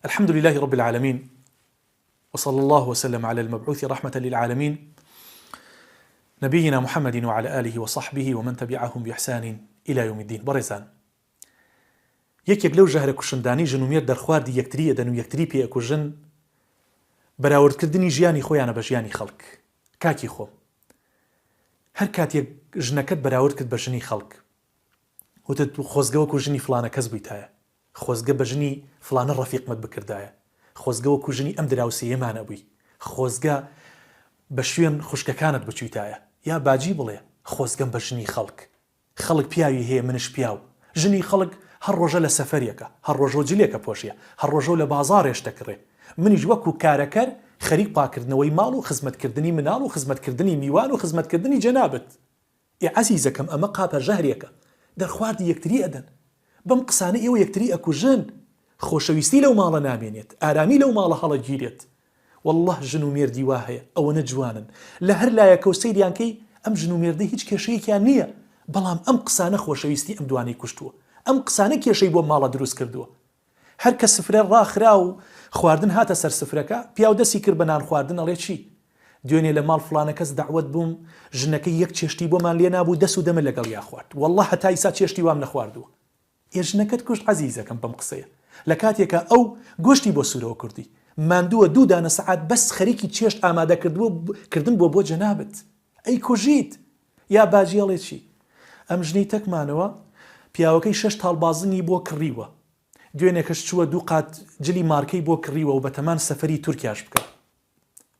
الحمد لله رب العالمین وصلی اللە وسلم علی المبعوث رحمة للعالمین نبینا محمد وعلی آله وصحبه ومن تبعهم بإحسان الی یوم الدین بەڕێزان یەکێک لەو ژەهرە کوشندانەی ژن و مێرد دەرخواردی یەکتری ئەدەن و یەکتری پێ ئەکوژن بەراوردکردنی ژیانی خۆیانە بە ژیانی خەڵک کاکی خۆم هەر کاتێک ژنەکەت بەراورد کرد بە ژنی خەڵک وتت خۆزگە وەکو ژنی فڵانە کەس بوویتایە خۆزگە بە ژنی فڵانە ڕەفیقمت بکردایە، خۆزگە وەکو ژنی ئەم دراوسێیەمان ئەبووی، خۆزگە بە شوێن خوشکەکانت بچوویتایە، یا باجی بڵێ خۆزگەم بە ژنی خەڵک، خەڵک پیاوی هەیە منش پیاو، ژنی خەڵک هەر ڕۆژە لە سەفەرێکە، هەر ڕۆژەو جلێک ئەپۆشێ، هەر ڕۆژەو لە بازاڕێ شت ئەکڕێ، منیش وەکو کارەکەر خەریک پاکردنەوەی ماڵ و خزمەتکردنی مناڵ و خزمەتکردنی میوان و خزمەتکردنی جەنابت. ئێ عەزیزەکەم ئەمە قاپە ژەهرێکە دەرخواردی یەکتری ئەدەن بەم قسانە ئێوە یەکتری ئەکوژن خۆشەویستی لەو ماڵە نامێنێت ئارامی لەو ماڵە هەڵەگیرێت واللە ژن و مێردی وا هەیە ئەوەنە جوانن لە هەر لایەکەو سەیریان کەی ئەم ژن و مێردە هیچ کێشەیەکیان نییە بەڵام ئەم قسانە خۆشەویستی ئەم دوانەی کوشتووە ئەم قسانە کێشەی بۆ ماڵە دروست کردووە هەر کە سفرە ڕاخرا و خواردن هاتە سەر سفرەکە، پیاو دەستی کرد بە نان خواردن ئەڵێ چی؟ دوێنێ لە ماڵ فڵانە کەس دەعوەت بووم، ژنەکەی یەک چێشتی بۆمان لێ نابوو دەس و دەمە لەگەڵیا خوارد، وەڵڵا هەتا ئیسا چێشتی وام نەخواردووە. ئێ ژنەکەت کوشت عەزیزەکەم بەم قسەیە، لە کاتێکا ئەو گۆشتی بۆ سوورەوە کردووی، ماندووە دوو دانە سەعات بەس خەریکی چێشت ئامادە کردن بووە بۆ جەنابت، ئەیکوژیت! یا باجی ئەڵێ چی؟ ئەم ژنەی تەکمانەوە پیاوەکەی شەش تاڵ بازنگی بۆ کڕیوە، دوێنێکەش چووە دوو قات جلی مارکەی بۆ کڕیوە و بەتەمان سەفەری تورکیاش بکا.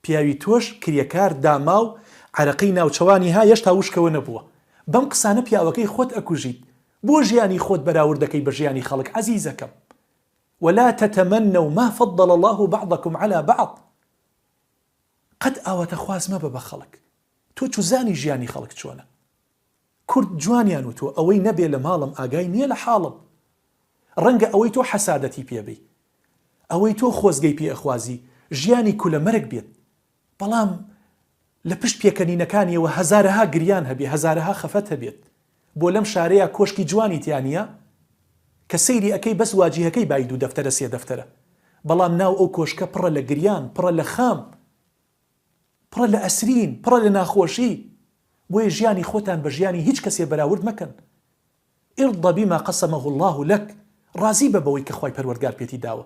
پیاوی تۆش کرێکار داماو عەرەقەی ناوچەوانی ها یەشتا وشکەوە نەبووە. بەم قسانە پیاوەکەی خۆت ئەکوژیت. بۆ ژیانی خۆت بەراورد دەکەی بە ژیانی خەڵک عەزیزەکەم؟ ولا تتمنوا ما فضل اللە بعضکم علی بعض قەت ئاواتەخواز مەبە بە خەڵک. تۆ چوزانی ژیانی خەڵک چۆنە. کورد جوانیان وتوە ئەوەی نەبێ لە ماڵم ئاگای نیە لە حاڵم. ڕەنگە ئەوەی تۆ حەسادەتی پێ بەی ئەوەی تۆ خۆزگەی پێ ئەخوازی ژیانی کولە مەرگ بێت بەڵام لە پشت پێکەنینەکانیەوە هەزارەها گریان هەبێ هەزارەها خەفەت هەبێت بۆ لەم شارەیا کۆشکی جوانی تیا نیە کە سەیری ئەکەی بەس واجیهەکەی بای دوو دەفتەرە سێ دەفتەرە بەڵام ناو ئەو کۆشکە پڕە لە گریان پڕە لە خەم پڕە لە ئەسرین، پڕە لە ناخۆشی، بۆیە ژیانی خۆتان بە ژیانی هیچ کەسێ بەراورد مەکەن. ارض بما قسمه اللە لک، ڕازی بە بەوەی کە خوای پەروەردگار پێتی داوە.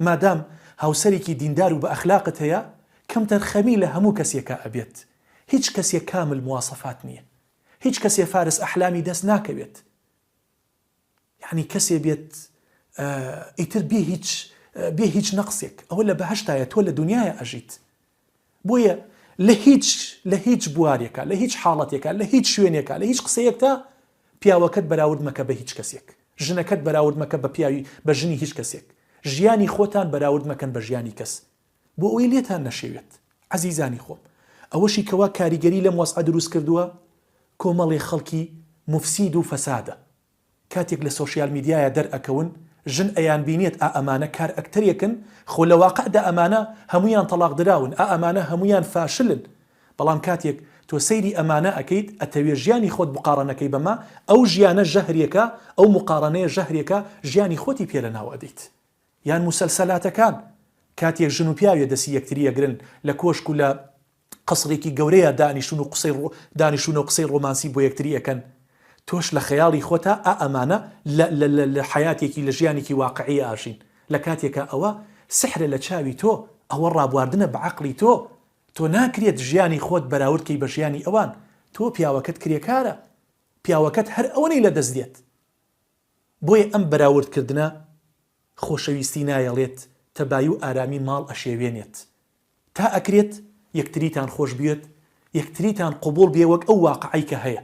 مادام هاوسەرێکی دیندار و بە ئەخلاقت هەیە، کەمتەرخەمی لە هەموو کەسێکا ئەبێت. هیچ کەسێ کامل مواصفات نیە. هیچ کەسێ فارس ئەحلامی دەست ناکەوێت. یەعنی کەسێ بێت ئیتر بێ هیچ بێ هیچ نەقسێک ئەوە لە بەهەشتایە تۆ لە دنیاە ئەژیت بۆیە لە هیچ لە هیچ بوارێکە لە هیچ حاڵەتێکە لە هیچ شوێنێکە لە هیچ قسەیەکتا پیاوەکەت بەراورد مەکە بە هیچ کەسێک ژنەکەت بەراورد مەکە بە پیاوی بە ژنی هیچ کەسێک ژیانی خۆتان بەراورد مەکەن بە ژیانی کەس بۆ ئەوەی لێتان نەشێوێت عەزیزانی خۆم ئەوەشی کەوا کاریگەری لەم وەزعە دروست کردووە کۆمەڵێ خەڵکی موفسید و فەسادە کاتێک لە سۆشیال میدیایا دەر ئەکەون ژن ئەیان بینێت ئا ئەمانە کار ئەکتەرێکن خۆ لە واقعدا ئەمانە هەموویان تەڵاق دراون ئا ئەمانە هەموویان فاشلن بەڵام کاتێک تۆ سەیری ئەمانە ئەکەیت ئەتەوێ ژیانی خۆت مقاڕەنەکەی بەمە ئەو ژیانە ژەهرێکە ئەو مقاڕەنەیە ژەهرێکە ژیانی خۆتی پێ لەناو ئەدەیت یان موسەلسەلاتەکان کاتێک ژن و پیاوێ دەسی یەکتری ئەگرن لە کۆشک و لە قەسرێکی گەورەیا دانیشتون و قسەی دانیشتون و قسەی ڕۆمانسی بۆ یەکتری ئەکەن تۆش لە خەیاڵی خۆتا ئا ئەمانە لە لە لە لە حەیاتێکی لە ژیانێکی واقعی ئاژین لە کاتێکا ئەوە سحرە لە چاوی تۆ ئەوە ڕابواردنە بە عەقڵی تۆ تۆ ناکرێت ژیانی خۆت بەراورد کەی بە ژیانی ئەوان تۆ پیاوەکەت کرێکارە پیاوەکەت هەر ئەوەنەی لە دەست دێت بۆیە ئەم بەراورد کردنە خۆشەویستی نایەڵێت تەبایی و ئارامی ماڵ ئەشێوێنێت. تا ئەکرێت یەکتریتان خۆش بوێت، یەکتریتان قبوڵ بێ وەک ئەو واقعەی کە هەیە.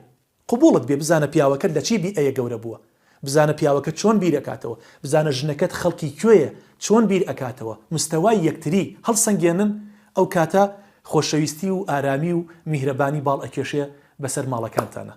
قبوڵت بێ بزانە پیاوەکەت لە چی بیئەیە گەورە بووە، بزانە پیاوەکەت چۆن بیر ئەکاتەوە، بزانە ژنەکەت خەڵکی کوێیە چۆن بیر ئەکاتەوە، مستەوای یەکتری هەڵسەنگێنن، ئەو کاتە خۆشەویستی و ئارامی و میهرەبانی باڵ ئەکێشێ بەسەر ماڵەکانتانا.